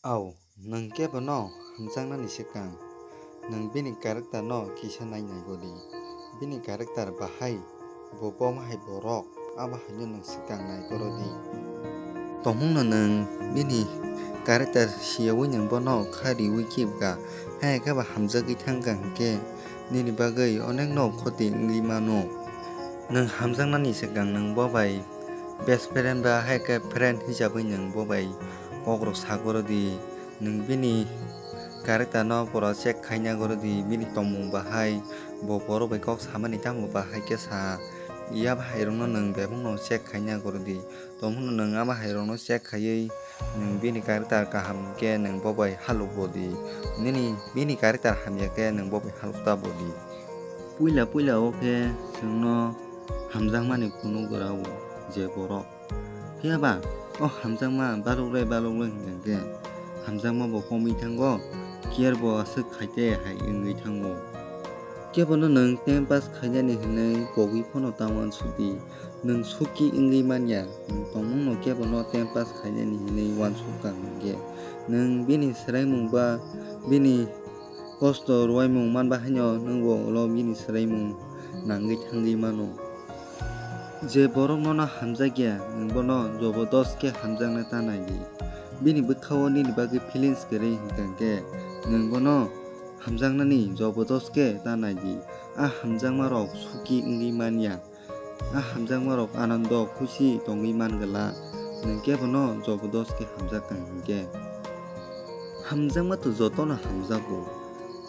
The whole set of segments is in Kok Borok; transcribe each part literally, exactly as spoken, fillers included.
Au, nwng kebono hamjaknani swkang nwng bini character no kisa nainai godi. Bini character bahai bo bomo hai borok, abo haino nwng swkang nai gorodi. Tongmungno nwng bini character siyawi nwng bono kha riwi kibga, hai khe ba hamjagwi thangkha hinkhe nini bagwi onekno khoti wngwi mano. Nwng hamjaknani swkang nwng bo bai best friend ba hai khe friend hisabwi nwng bo bai kokrok sagorodi. Nwng bini character no pura check khaina gorodi, bini tongmung bahai bo borok bai kok samani tamo bahai khe sa. Iya bahairokno nwng bebakno check khaina gorodi. Tongmungno nwng ama hairokno check khaiwi nwng bini character kaham khe nwng bo bai halok bodi. Nini bini character hamya khe nwng bo bai halok ta bodi. Puila puila o khe chwngno hamjakmani phunuk rao je borok. Phiya ba o hamjakma balokle balokle hinkha khe hamjakma bo komwi thango, care bo aswk khaite hai wngwi thango. Kebono nwng time pass khainani hinwi pogwi phano ta uansukdi. Nwng suki wngwi manya, nwng tongmungno kebono time pass khainani hinwi uansukha hinkhe nwng bini swraimung ba bini kosto rwimung manba haino nwngbo ulo bini swraimung nangwi thangwi mano. Je borok nono hamjakya, nwng bono jobodos khe hamjakna ta naidi. Bini bwkhao nini bagwi feelings kwrwi hinkha khe nwng bono hamjaknani jobodos khe ta naidi. A hamjakmarok suki wngwi manya. A hamjakmarok anando khusi tongwi man glak, nwng kebono jobodos khe hamjak tang hinkhe. Hamjakma to jotono hamjago.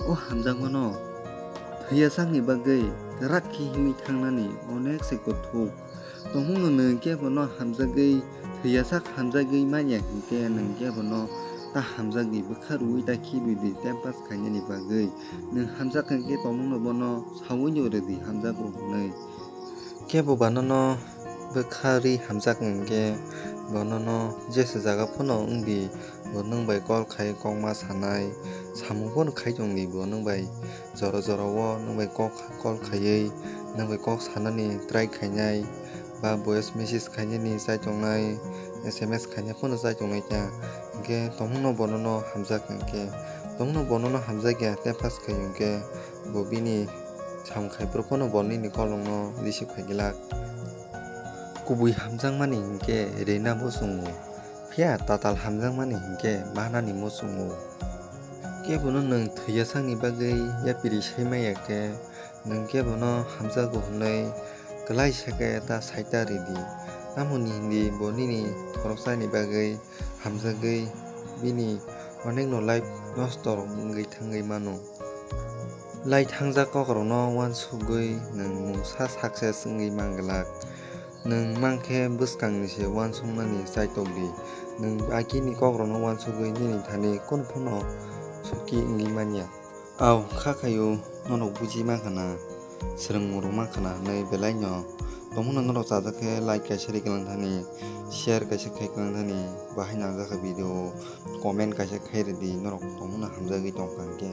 O hamjakmano thwiyasak ni bagwi kwrak khe himwi thangnani onek se kuthuk. Tongmungno nwng kebono hamjagwi thwiyasak hamjagwi manya hinkhe nwng kebono ta hamjakdi, bwkha rwui ta khibidi time pass khainani bagwi. Nwng hamjak hinkhe tongmungno bono saui no rwdi hamjago hwnwi. Kebo ba nono bwkha rwi hamjak hinkhe bo nono jesa jaga phano wngdi, bo nwng bai call khai kokma sanai, samung phano khai tongdi bo nwng bai jora jora o nwng bai kok call khaiwi nwng bai kok sanani try khainai, ba voice message khainani chai tongnai, S M S khaina phano chai tongnai kha. Hinkhe tongmungno bo nono hamjak hinkhe, tongmungno bo nono hamjakya time pass khai hinkhe bo bini samung khai phuru phano bo nini kolokno receive khai glak. Kubui hamjakmani hinkhe rina bo chwngo, phiya tatal hamjakmani hinkhe manani muchungo. Kebono nwng thwiya sakni bagwi yapiri sai maya khe, nwng kebono hamjago hwnwi kwlai sakhe ta saita ridi. Tamoni hindi bo nini khoroksani bagwi hamjagwi bini onekno life nosto rok wngwi thangwi mano. Lai thangjak kokrokno uansukgwi nwng mungsa success wngwi man glak. Nwng mankhe bwskangni se uansuknani chaitokdi. Nwng agini kokrokno uansukgwi nini thani kunu phano suki wngwi manya. Au, kha khaio, norok buji mankha na, swrwngmung rwk mankha na hwnwi belaino. Tongmano norok chajak khe like kaisa ri kwlang thani, share kaisa khai kwlang thani, bahai nangjak kha video, comment kaisa khai rwdi, norok tongmano hamjagwi tongkha hinkhe.